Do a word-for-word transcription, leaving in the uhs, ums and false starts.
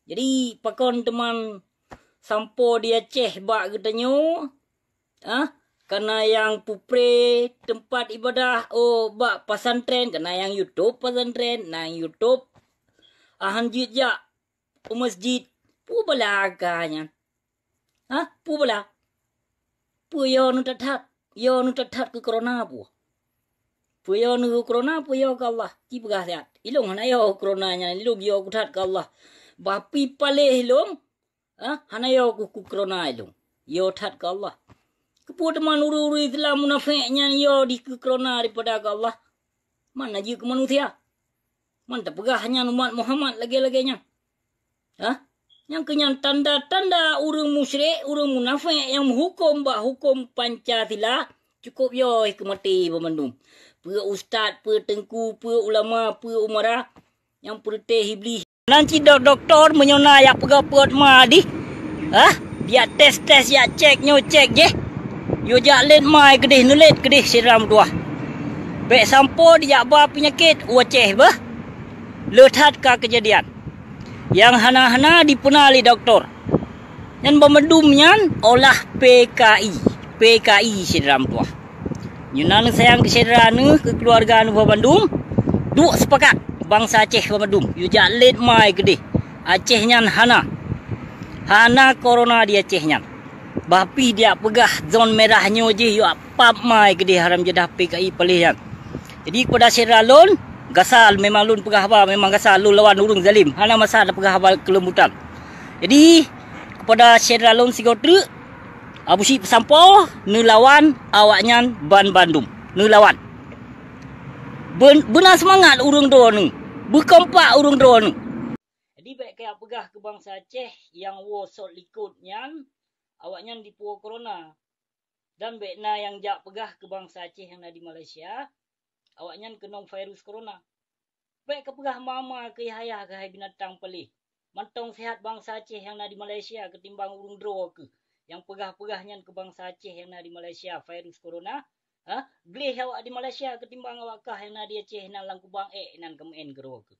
Jadi pakon teuma sampoe di Aceh bak geutanyoe, ah, kana nyang pupre teumpat ibadah, oh, bak pesantren, kana nyang YouTube pesantren, nyang YouTube, ah, han jeuet jak u masjid, peue bala ka nyan? Hah? Peue bala? Peue yo neuthat-that? Yo neuthat-that keu corona peue? Peue yo neuthat corona, peue yo keu Allah? Ci peugah siat. Ilong hana yo corona nyan, ilong yo kuthat keu Allah. Bah pih paléh ilong, ah, hana yo keu, keu corona ilong. Yo that keu Allah. Keupeue teuma ureuëng-ureuëng Islam munafék nyan yo di keu corona daripada keu Allah? Man na jeuet keu manusia? Man tapeugah nyan umat Muhammad lagée-lagée nyan? Hah? Nyang keu nyan tanda-tanda ureuëng musyrik, ureuëng munafék nyang meuhuköm bak huköm Pancasila, cukôp yo keu maté banmandum. Peue ustaz, peue teungku, peue ulama, peue umara, nyang peureuteh Iblih. Nan cit dok-, dokto meunyoe na jak peugah peuet ma dih, hah? Jak tes-tes, jak cek nyoe cek jih. Yo jak lét ma keudeh, neulét keudeh syedara meutuwah. Bék sampoe dijak ba peunyakét u Aceh beuh. Le that ka keujadian. Nyang hana-hana dipeuna lé dokto. Nyan banmandum nyan olah P K I, P K I syedara meutuwah. Nyoe na neusayang keu syedara neuh, keu keuluwarga neuh banmandum, duek seupakat bansa Aceh banmandum, yue jak lét ma keudeh. Aceh nyan hana. Hana corona di Aceh nyan. Bah pih dijak peugah zon merah nyoe jih yue pap ma keudeh haram jadah P K I paléh nyan. Jadi keupada syedara lôn, gasa memang lôn peugah haba, memang gasa lôn lawan ureuëng zalim. Hana masa tapeugah haba keulembutan. Jadi keupada syedara lôn sigoe treuk, Abu Syik peusampoe neulawan awaknyan banmandum. Neulawan. Beun-, beuna seumangat ureuëng droeneuh. Beukompak ureuëng droeneuh. Jadi bék kajak peugah keu bansa Aceh nyang woe sot likot nyan, awaknyan dipuwoe corona. Dan bék na nyang jak peugah keu bansa Aceh nyang na di Malaysia, awaknyan keunong virus corona. Bék kapeugah ma-ma keu yah-yah keuhai binatang paléh. Mantong seuhat bansa Aceh nyang na di Malaysia keutimbang ureuëng droe keuh nyang peugah-peugah nyan keu bansa Aceh nyang na di Malaysia virus corona. Ha? Gleh awak di Malaysia keutimbang awak kah nyang na di Aceh nan lam kubang ék nan keumeuén keudroe keuh.